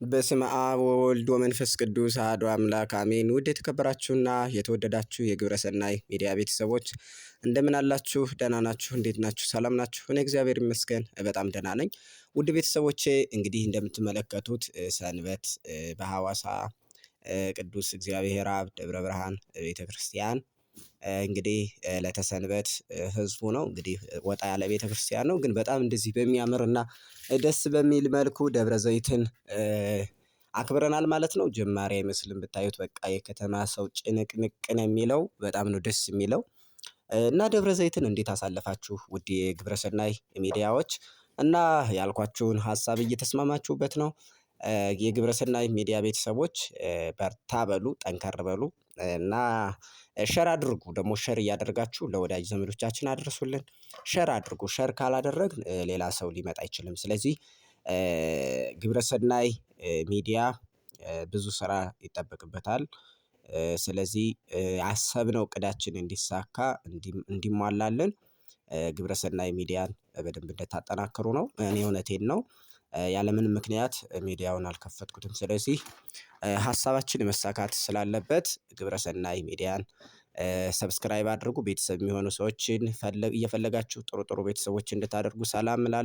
በስመ አብ ወወልድ ወመንፈስ ቅዱስ አሐዱ አምላክ አሜን። ውድ የተከበራችሁና የተወደዳችሁ የግብረ ሰናይ ሚዲያ ቤተሰቦች እንደምን አላችሁ? ደህና ናችሁ? እንዴት ናችሁ? ሰላም ናችሁ? እኔ እግዚአብሔር ይመስገን በጣም ደህና ነኝ። ውድ ቤተሰቦቼ እንግዲህ እንደምትመለከቱት ሰንበት በሐዋሳ ቅዱስ እግዚአብሔር አብ ደብረ ብርሃን ቤተክርስቲያን እንግዲህ ለተሰንበት ህዝቡ ነው እንግዲህ ወጣ ያለ ቤተክርስቲያን ነው። ግን በጣም እንደዚህ በሚያምር እና ደስ በሚል መልኩ ደብረ ዘይትን አክብረናል ማለት ነው። ጀማሪ አይመስልም ብታዩት በቃ የከተማ ሰው ጭንቅንቅ ነው የሚለው፣ በጣም ነው ደስ የሚለው። እና ደብረ ዘይትን እንዴት አሳለፋችሁ ውድ የግብረሰናይ ሚዲያዎች? እና ያልኳችሁን ሀሳብ እየተስማማችሁበት ነው? የግብረሰናይ ሚዲያ ቤተሰቦች በርታ በሉ፣ ጠንከር በሉ እና share አድርጉ። ደግሞ share እያደረጋችሁ ለወዳጅ ዘመዶቻችን አድርሱልን። Share አድርጉ። Share ካላደረግን ሌላ ሰው ሊመጣ አይችልም። ስለዚህ ግብረሰናይ ሚዲያ ብዙ ስራ ይጠበቅበታል። ስለዚህ ያሰብነው እቅዳችን እንዲሳካ፣ እንዲሟላልን ግብረሰናይ ሚዲያን በደንብ እንድታጠናክሩ ነው። እኔ እውነቴን ነው። ያለምንም ምክንያት ሚዲያውን አልከፈትኩትም። ስለዚህ ሀሳባችን መሳካት ስላለበት ግብረሰናይ ሚዲያን subscribe አድርጉ። ቤተሰብ የሚሆኑ ሰዎችን እየፈለጋችሁ ጥሩ ጥሩ ቤተሰቦች እንድታደርጉ ሰላም እላለሁ።